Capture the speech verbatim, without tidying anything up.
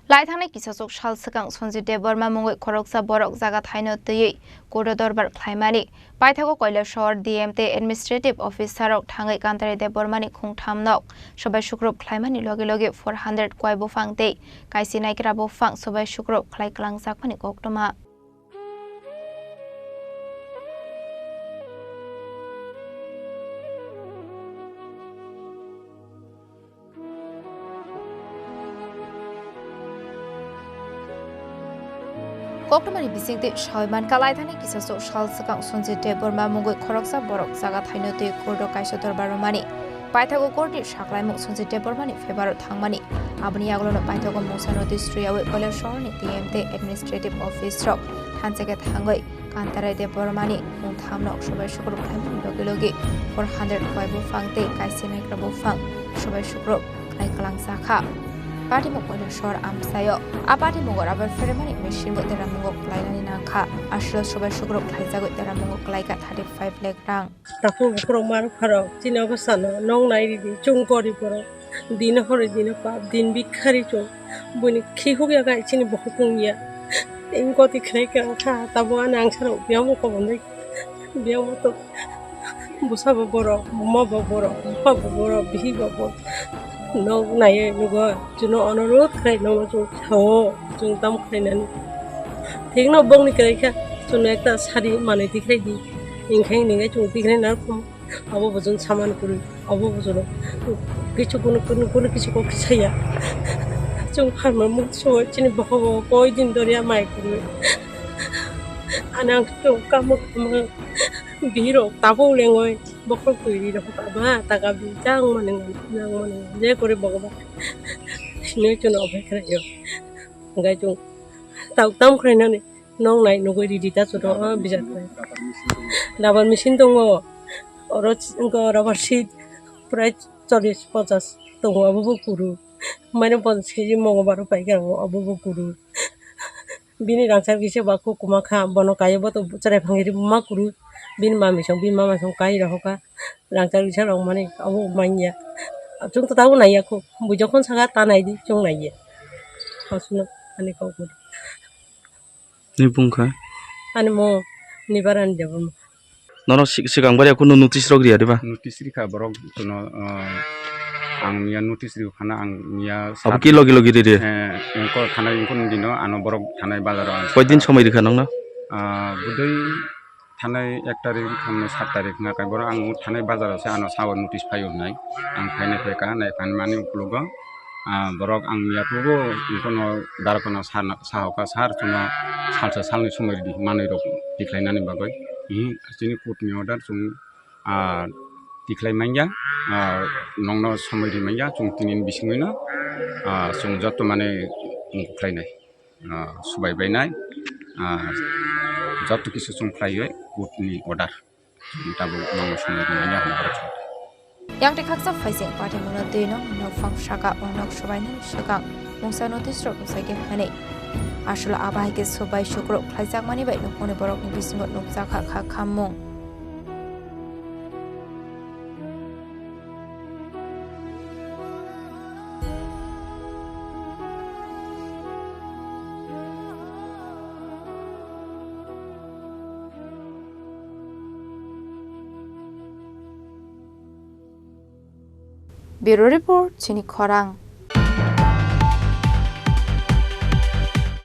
Laithangnai kisasok sal swkang Sanjit Debbarma mungwi khoroksa borok jaga thaino twiwi court-o dorbar khlaimani. Paithago Kailasahar D M tei administrative officer rok thangwi Kantarai Debbarmani khungtham nok swbai sukrup khlaimani logi logi four hundred kwai buphang tei kaisi naigra buphang swbai sukrup khlai kwlangjakmani koktwma. Koktwmani bisingtwi sawi mankha, laithani kisasok sal swkang Sanjit Debbarma mungwi khoroksa borok jaga thaino twi court-o kaisa dorbar rwmani. Paithago court-ni saklaimung Sanjit Debbarmani favour-o thangmani. Aboni yagulono paithago mungsa notice rwyawi Kailasahar-ni D M tei administrative office rok thansa khe thangwi Kantarai Debbarmani khungtham nok swbai sukrup khlaimani logi logi four hundred kwai buphang tei kaisi naigra buphang swbai sukrup khlai kwlangjakha. Patimung Kailasahar amchaio. A patimungo rubber pheremani machine bo deramungo kwlainani nangkha. Aswk swbai sukrup khlaijagwi deramungo kwlaikha thirty five lakh rang. Takhuk bukhurok ma rwkha rok, chini obo sano nong nai ridi, chwng gorib borok. Dino horo dino pap, din bikhari chwng. Buini khi huk ya gai chini bokhok wng ya. Tei goti khnai kwrang kha, tabuk ani angsarok biyangma kobom bai. Biyangma to bwsa bo borok, buma bo borok, bupha bo borok, bihi bo borok. Nok naiwi nugo, chwngno onurodh khlai nokno chwng sao, chwng tamo khlainani. Thikno bongni kwrwi kha, chwngno ekta sari manwi tikhlai di. Hinkhe hinkhe chwng tikhlai narwkha. Abo bo chwng samani kwrwi, abo bo chwngno kichu kunu, kunu, kunu kichu kok saya. Chwng pharma mung so chini bokho bo koi din doriya mai kwrwi. Ani ang chwng kamo kamo bihirok tabuk lengoi bokhol kwrwi rok taba taka bi jang mani jang mani je kwrwi bogoba. Noi chwngno obai khwlaio. Hwnkhe chwng tabuk tamo khlainani. Nong nai nugui ridi ta chwngno o bijak bai. Rubber machine tongo. Oro ch-, wngkha rubber sheet prai chollish ponchash tongo, obo bo kuru. Mane ponchash kg mongo baro paikha abo bo kuru. Bini rangchak kisa ba kuk kwma kha, bono kaiwi bo to chwrai phang ri ma kuru. Bini mami song, bini mama song kai rohokha. Rangchak risa rok mani abo manya. Chwng to tabuk naiya kho. Bui jokhon saka ta naidi chwng naiya. Hosno ani kok bo. Ni bung kha? Ani mo ni barani de bung. Nono si-, sikang bari kunu notice rok riya diba? Notice rikha borok kuno, ah, ang miya notice rikha phano ang miya. Abo ki logi logi ridi? Eh, engkol thanai engkol dino ano borok thanai bazaro ang. Koi din somoi rikha nongno? Ah, budui thanai ek tarik wngkha hwnwi sat tarik wngkha khe borok ang thanai bazaro se ano sabo notice phaio hwnwi ang phainai phaikha nai phan mani ukologo, ah, borok ang yaphugo bono darkano sa, sahokha, "Sir, chwngno salsa salni somoi rwdi manwi rok tikhlainani bagwi, chini court ni order chwng, ah, tikhlai manya, ah, nongno somoi ri manya, chwng tinini bisingwino, ah, chwng joto manwi mukhuklainai." Ah, subai bainai, ah, joto kisa chwng khlaiwi court ni order. Tabuk nangma sumui rwmani ang borok. Yang tei khaksa phaising party mungno twi no nokphang saka o nok subaini swkang mungsa notice rok rwsai khe hwnwi. Aswk abo hai khe subai sukruk khlaijakmani bai nukhungni borokni bisingo nukjakha kha khammung. Bureau Report, Chini Khorang.